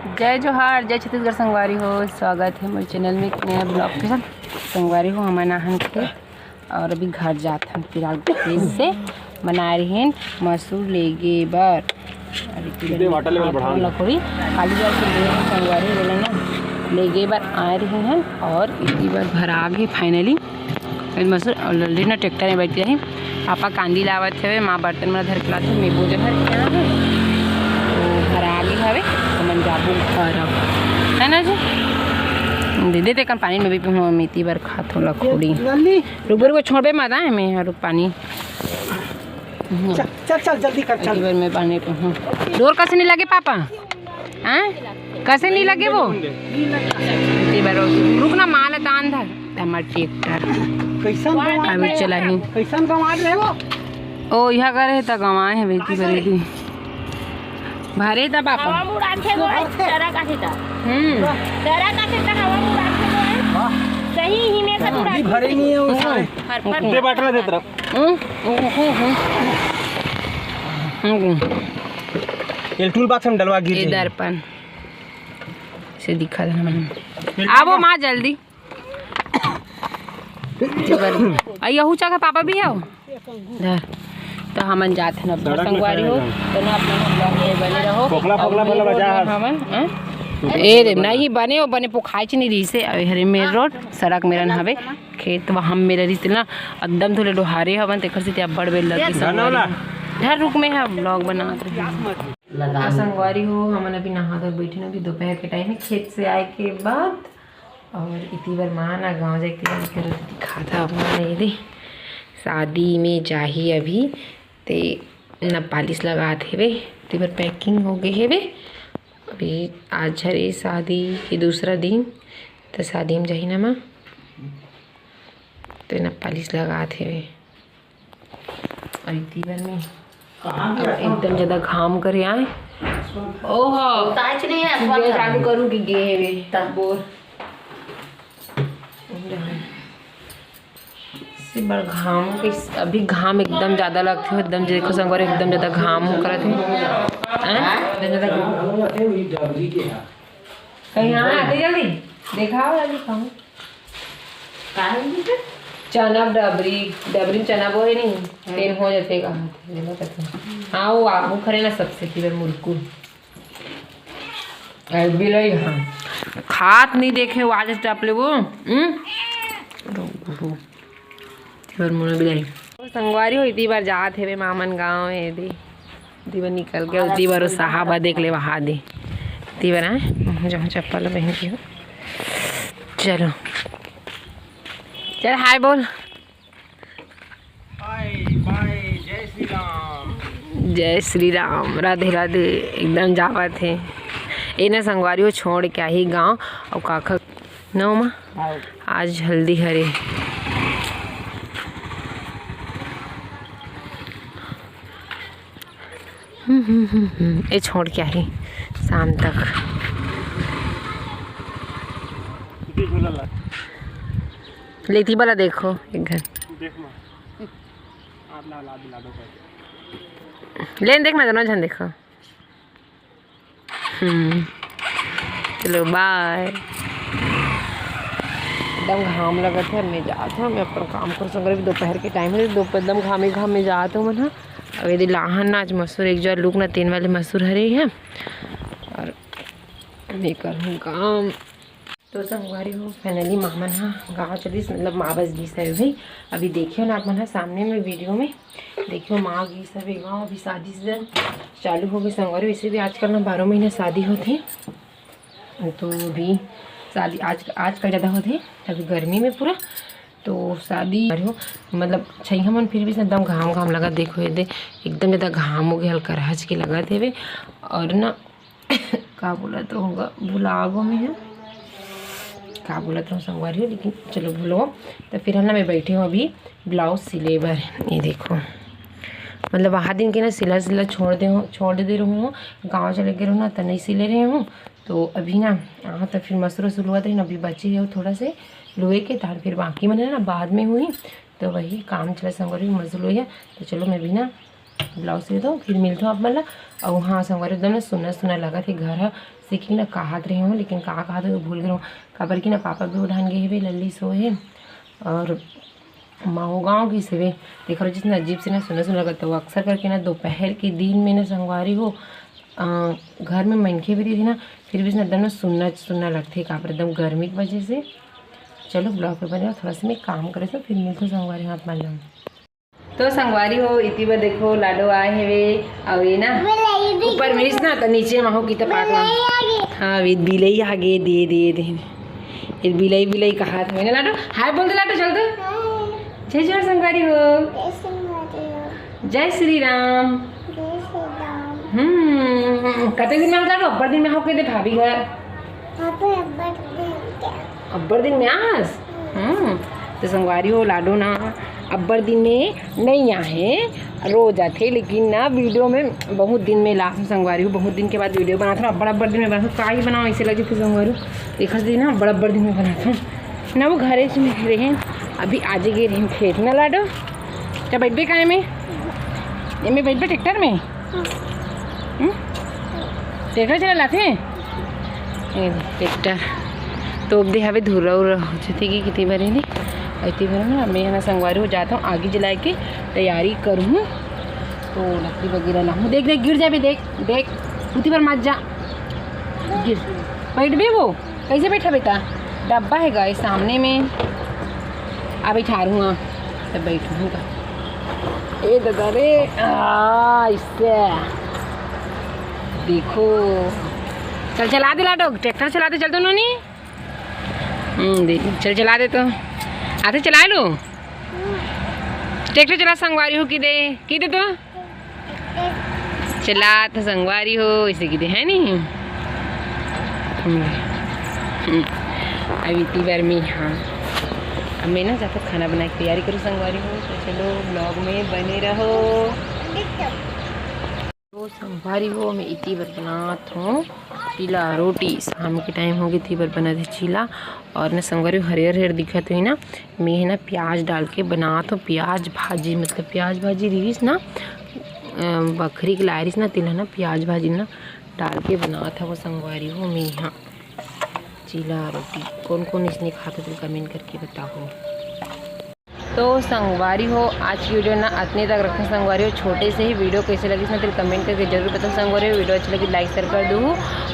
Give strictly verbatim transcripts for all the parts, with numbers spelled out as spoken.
जय जोहार, जय छत्तीसगढ़ संगवारी हो, स्वागत है मोर चैनल में एक नया ब्लॉग के साथ। संगवारी हो, हमन आहन खेत और अभी घर जात हन फिलहाल खेत से। बनाए रहेन मसूर लेगे बर। अभी तुरंत लखोरी खाली जाए से ले संगवारी बोले ना, लेगे बर आए रहे हन और इतनी बार भरा गे फाइनली। अभी मसूर और लल्ली ना ट्रैक्टर में बैठ जाही। पापा कांदी लावत हवे, माँ बर्तन में धर के लात हवे, मेबो जो हर क्या है, तो भरा गे हवे, तो मन जाबो घर अब, है ना जी? दे दे, तेकन पानी में भी पीहूँ, मेती बर खात हूँ लखोड़ी। रुक, रुक, छोड़बे मत, आए मैं हर पानी। चल, चल, चल, जल्दी कर, चल। एक बार मैं पानी पीहूँ। डोर कसे नहीं लगे पापा? हैं? कसे नहीं लगे वो? इतनी बार रुक ना, माँ ला तान धर। हमर ट्रैक्टर कैसन गंवार अभी रहे? चलाही। कैसन गंवार रहे वो? ओ, इहा करे त गंवाए हे बेटी बरेली। भरे त पापा। हवा में उड़ान थे वो, डरा का थे त। हम्म। डरा का थे त हवा में उड़ान थे वो। सही ही में का उड़ान। भरे नहीं है वो सारे। हर पर दे बाटला दे तरफ। हम्म। हम्म। ये टूल बॉक्स में डलवा गिर ये जाएगी। दर्पण से दिखा देना मैंने। आवो माँ जल्दी। आ, यहू जगह पापा भी आओ। धर। तो हमन जात हन अपना सड़क में संगवारी हो, खड़े हैं। तो ना अपना हम लोग में बने रहो। फोकला, फोकला और वाला ये बजा रोड में है। हमन, हैं? ए रे, नहीं बने, वो बने पोखाइच नहीं रही से। अबे हरे मेन रोड, सड़क मेरन हवे, खेत वहाँ मेरा रही ना, एकदम थोड़े डोहारे हवन, तेकर से अब्बड़ बेर लगी धन वाला। संगवारी हो। धर रुक में है, ब्लॉग बना रहे हैं। तो संगवारी हो, हमन अभी नहा धो बैठे ना, अभी दोपहर के टाइम है, खेत से आए के बाद। और इतनी बार माँ ना गाँव जाए के बाद करो तो दिखा था अपना, ये दे शादी में जाही अभी, ते न पालिश लगात हेवे, इतनी बार पैकिंग हो गए हेवे। अभी आज हरे शादी के दूसरा दिन, तो शादी में जाही ना माँ, तो न पालिश लगात हेवे। अरे तीवन में अब एकदम ज्यादा घाम करे आए। ओहो, ताच नहीं है, ये चालू करूँ कि गे हेवे तब बोल। से बड़ घाम के, अभी घाम एकदम ज्यादा लगथे, एकदम देखो संगवारी, एकदम ज्यादा घाम हो करत हे। हैं? एकदम ज्यादा घाम। कहीं यहाँ आते जल्दी, दिखाओ जल्दी खाओ। काहे दीदी? चना डबरी, डबरी में चना बोए नहीं, हम्म। तेल हो जाते का। हाँ, वो आगू खरे ना सबसे की बार मुरकू। अरे बिलाई हाँ। खात नहीं देखे वो आज टप ले वो। हम्म? रो, रो। तेवर मुना बिलाई। संगवारी हो, इतनी बार जात हेवे मामन गाँव है दी। दीवा निकल गया, दीवा रो साहबा देख ले वहा दे। दीवा ना, जहाँ चप्पल पहन के हो। चलो। चल हाय बोल। हाय, बाय, जय श्री राम। जय श्री राम, राधे राधे। एकदम जावत हे। ए ना संगवारी हो छोड़ के आही गाँव। अउ काका नो माँ, आज हल्दी हरे। हम्म, हम्म, हम्म, हम्म। ए छोड़ के आही शाम तक। लेती वाला देखो एक घर। देख माँ। आप ला, ला, ला दो पैसे। लेन देख ना, दोनों झन देखो। हम्म। चलो, बाय। एकदम घाम लगत हे, मैं जात हूँ, मैं अपन काम कर संग रही। दोपहर के टाइम है, दोपहर एकदम घामे घामे जात हूँ मन ह। अब यदि लाहन ना आज मसूर, एक जो लुक ना तीन वाले मसूर हरे है, और मैं करहूँ काम। तो संगवारी हो, finally माँ मन ह गाँव चलिस, मतलब माँ बस गिस हवे भाई। अभी देखियो ना आप मन ह सामने में वीडियो में, देखियो माँ गिस हवे गाँव। अभी शादी सीजन चालू हो गई संगवारी। वैसे भी आजकल ना बारह महीना शादी होथे, तो अभी शादी आज, आजकल ज़्यादा होथे, अभी गर्मी में पूरा। तो शादी हो, मतलब छइहा मन फिर भी एकदम घाम घाम लगत। देखो ये दे, एकदम ज़्यादा घाम हो गया, हल्का रहज के लगत हेवे। और ना का बोलत रहूँगा, भुला गो मैं है, का बोलत रहूँ संगवारी हो, लेकिन चलो भूलो। तो फिर है ना, मैं बैठी हूँ अभी ब्लाउज सिले बर। ये देखो, मतलब वहाँ दिन के ना सिला सिला छोड़ दे हूँ, छोड़ दे रहूँ, गाँव चले गए रहूँ ना, तो नहीं सिले रहे हूँ। तो अभी ना, हाँ, तो फिर मसूर वसूर लुआ थे ना, अभी बचे है थोड़ा से लुए के, तार फिर बाकी मन है ना बाद में हुई, तो वही काम चला संगवारी, मसूर लुए है। तो चलो मैं भी ना ब्लाउज सिल दो, फिर मिलथों आप मन ला। अउ हाँ संगवारी, एकदम ना सुन्ना सुन्ना लगत हे घर ह। सीखी ना कहत रहे हूँ, लेकिन का कहत हूँ भूल गए हूँ, काबर कि ना पापा भी उठान गए हवे, लल्ली सो हे। और माँ हो गाँव की सेवे, देख रहे जितना अजीब से ना सुन्ना सुन्ना लगता है। वो अक्सर करके ना दोपहर के दिन में ना संगवारी हो, अ, घर में मनखे भी रही ना, फिर भी ना एकदम ना सुन्ना सुन्ना लगते, काबर एकदम गर्मी की वजह से। चलो ब्लॉग पे बने रहो, थोड़ा सा मैं काम करे तो फिर मिलते संगवारी हो आप मन ला। तो संगवारी हो, इति बर देखो लाडो आए हवे, अउ ये ना बिलाई भी ऊपर मिस ना, त नीचे मा हो की त पाक ना। बिलाई आ गे। हाँ, वे बिलाई आ गे, दे, दे, दे। ये बिलाई, बिलाई कहा था मैंने लाडो, हाय बोल दे लाडो, चल दो। हाय। जय जोहार संगवारी हो। जय संगवारी हो। जय श्री राम। जय श्री राम। हम्म, कते दिन में आओ लाडो? अब्बड़ दिन में आओ के दे भाभी घर। पापा अब्बड़ दिन क्या? अब्बड़ दिन में आस? हम्म, तो संगवारी हो लाडो ना अब्बड़ दिन में नहीं आहे, रोज आथे, लेकिन ना वीडियो में बहुत दिन में लास्ट में संगवारी हो, बहुत दिन के बाद वीडियो बनात हूँ। अब्बड़ अब्बड़ दिन में बनात हूँ, का ही बनाओ ऐसे लगे थे संगवारी हो, देखत दिन ना अब्बड़ अब्बड़ दिन में बनात हूँ ना, वो घरे से में रहे, अभी आजे गए रहे खेत ना लाडो। जब बैठबे काय में, एमे बैठबे ट्रैक्टर में। हम्म? ट्रैक्टर चला लाथे? ए, ट्रैक्टर तोप दे हवे, धुर्रा उर्रा हो जथे कि कितनी बार नहीं। इतनी बार ना मैं ना संगवारी हो जाता हूँ, आगी जला के तैयारी करूँ। तो लकड़ी वगैरह लाहूँ। देख, देख, गिर जाबे, देख, देख, उती बार मत जा, गिर, बैठ भी वो। कैसे बैठा बेटा? डब्बा है गाइस सामने में, आ बैठा रहूँगा तब बैठूँगा। ए दादा रे, आ, इससे देखो, चल चला दे लाडो, ट्रैक्टर चला दे, चल तो नोनी। हम्म, दे, चल चला दे तो, आते चला लो। ट्रैक्टर चला संगवारी हो कि दे, कि दे तो। चलात ह संगवारी हो, इसे किते है नहीं। हम्म। हम्म। अब इतनी बार में, हाँ, अब मैं ना जाकर खाना बना के तैयारी करूँ संगवारी हो, तो चलो ब्लॉग में बने रहो। तो संगवारी हो, मैं इतनी बार बनात हूँ चीला रोटी, शाम के टाइम हो गई थी, बार बना थे चीला। और ना संगवारी हो, हरियर हरियर दिखत हुई ना, मैं है ना प्याज डाल के बनात हूँ प्याज भाजी, मतलब प्याज भाजी रिहिस ना, अ, बखरी के लाए रिहिस ना, तेला ना प्याज भाजी ना डाल के बनात हवं संगवारी हो मैं यहाँ चीला रोटी। कौन कौन इसने खात हो, कमेंट करके बताओ। तो संगवारी हो, आज की वीडियो ना अतने तक रखें संगवारी हो। छोटे से ही वीडियो कैसे लगी इसमें तेल कमेंट करके जरूर बताओ संगवारी हो। वीडियो अच्छी लगी लाइक शेयर कर दो,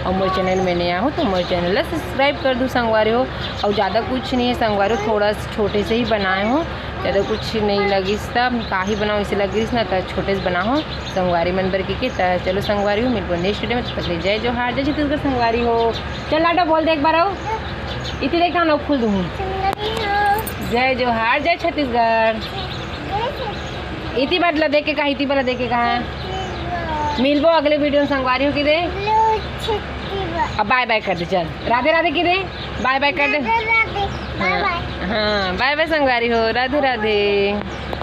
और मोर चैनल में नया हो तो मोर चैनल ला सब्सक्राइब कर दो संगवारी हो। और ज़्यादा कुछ नहीं है संगवारी हो, थोड़ा सा छोटे से ही बनाए हो, ज़्यादा कुछ नहीं लगिस, तब का ही बनाओ, इसे लगिस ना तो छोटे से बनाओ संगवारी मन बर के, के। त चलो संगवारी हो, मिलबो नेक्स्ट वीडियो में, तब तक के लिए जय जोहार, जय छत्तीसगढ़ संगवारी हो। चल लाडो बोल दे एक बार, आओ इति देख ना, फूल दूँ। जय जोहार, जय छत्तीसगढ़। इति बार ला देख के कहा, इति बार ला देख के कहा। मिलबो अगले वीडियो में संगवारी हो कि दे। अब बाय बाय कर दे, चल राधे राधे कि दे, बाय बाय कर दे। राधे राधे, बाय हाँ, बाय। हाँ, बाय बाय संगवारी हो, राधे राधे।